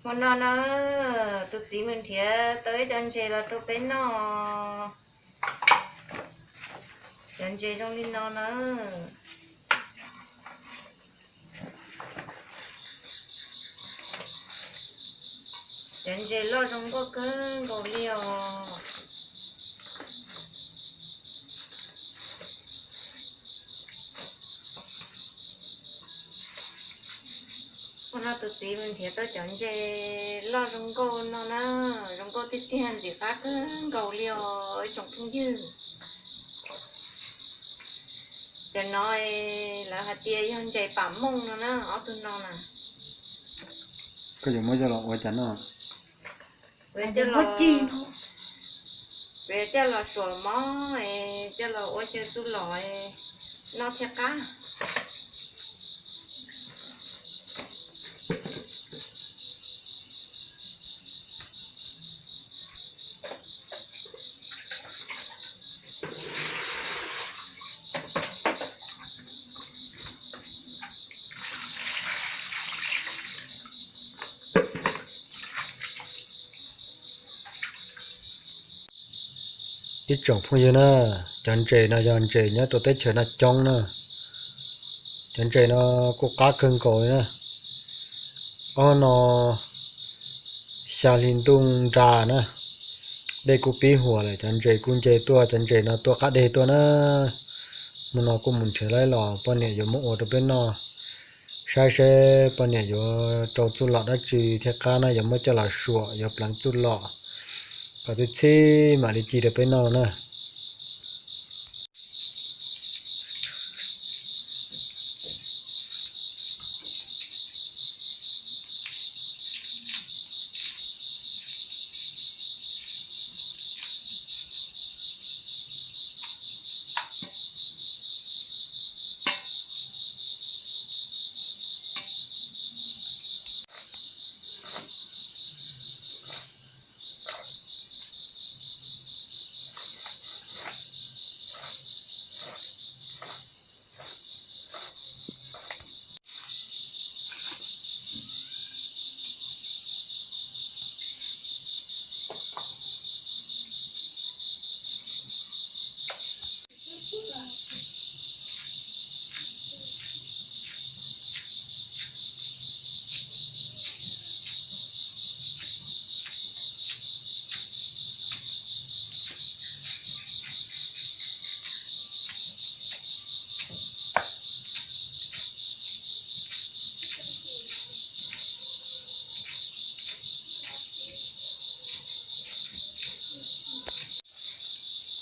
Hmo no na, tus txiv mus nrhiav tau ib co ntses los rau peb noj. Cov ntses zoo li no na. Cov ntses loj zoo nkauj kawg nkaus li os. Ua no tus txiv mus nrhiav tau cov ntses loj zoo nkauj no na, zoo nkauj tiag tiag, ntxim qab kawg nkaus li os ib tsoom phooj ywg. Cov no lawv hais tias yog ntses pam mooj no na, ob tug no na. Koj yuav muab coj los ua cas noj? Kuv yuav coj los, kuv yuav coj los suam mob, coj los ua xyaw txuj lom noj thiaj qab. Ib tsoom phooj ywg na, cov ntses no yog ntses nyob rau teb chaws no coob na. Cov ntses no kuj qab kawg nkaus li na. Ob no xya hli ntuj nra na, dej kuj pib huam lawm, cov ntses kuj nce tuaj, cov ntses no tuaj qab deg tuaj na. Hmo no kuj mus nrhiav los poj niam yuav muab ua rau peb noj, saib seb poj niam yuav rau txuj lom dab tsi thiaj qab na, yuav muab coj los suam, yuav pleev txuj lom kom txhij txhij mam li ci rau peb noj na.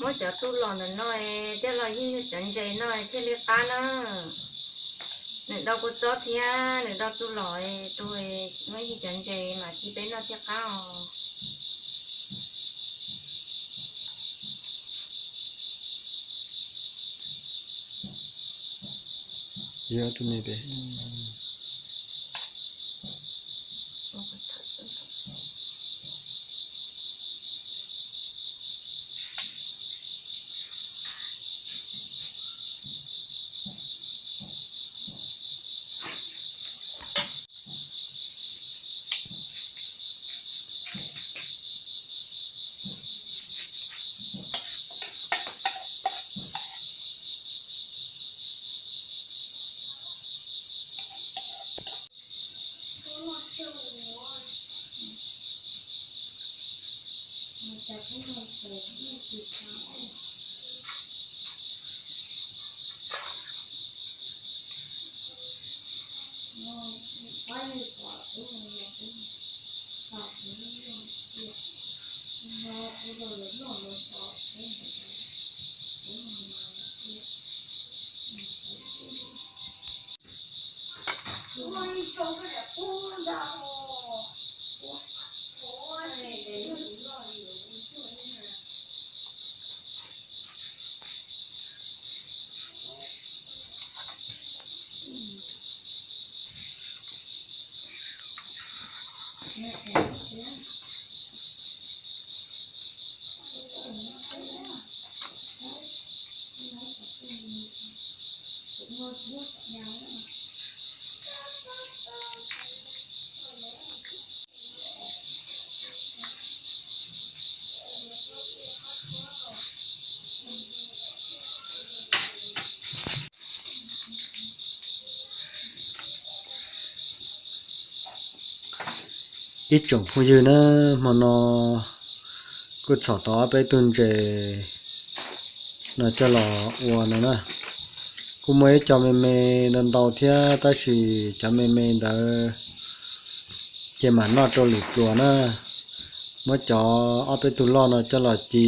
Muab cov txuj lom ntawm no coj los ywg cov ntses no thiaj li qab na. Nws do kua txob thiab nws do txuj lom, tus muab ywg cov ntses mam ci peb noj thiaj qab os. Ib tsoom phooj ywg na, hmo no kuj txhom tau ob peb tug ntses no coj los ua no na. Kuj muaj ib co me me ntau ntau thiab, tab sis cov me me ntawd ces mam noj rau lwm pluas na. Muab cov ob peb tug loj no coj los ci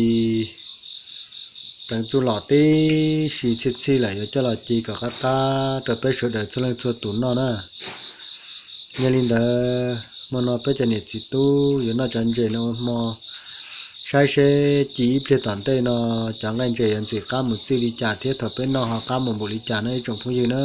pleev txuj lom tib si, txhij txhij lawm yuav coj los ci kom qab qab rau peb sawv daws txhua leej txhua tus noj na. Yog li ntawd hmo no peb cov niam txiv tub yuav noj cov ntses no ua hmo, saib seb ci ib pliag tom ntej no cov nqaij ntses yuav ntxim qab mus txij li cas thiab thaum peb noj ho qab mus npaum li cas no ib tsoom phooj ywg na.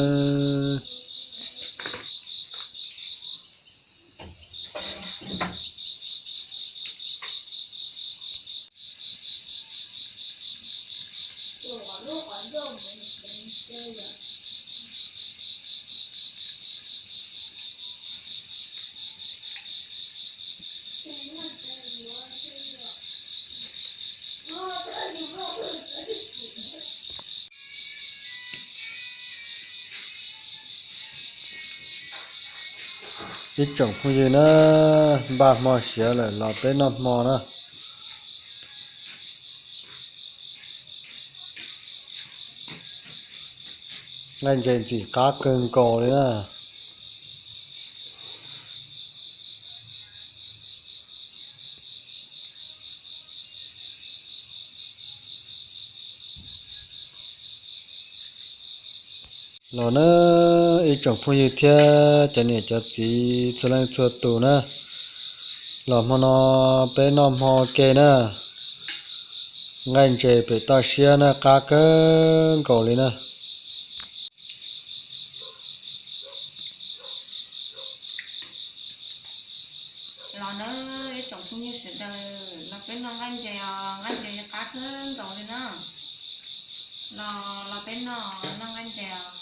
Ib tsoom phooj ywg na, npaj hmo siav lawm los peb noj hmo na. Nqaij ntses ntxim qab kawg nkaus li na. Los na, ib tsoom phooj ywg thiab cov niam cov txiv txhua leej txhua tus na, los hmo no peb noj hmo ua ke na. Nqaij ntses pem toj siab na, qab kawg nkaus li na. Los na, ib tsoom phooj ywg sawv daws, los peb noj nqaij ntses os, nqaij ntses qab kawg nkaus li na. Los, los peb noj, noj nqaij ntses os.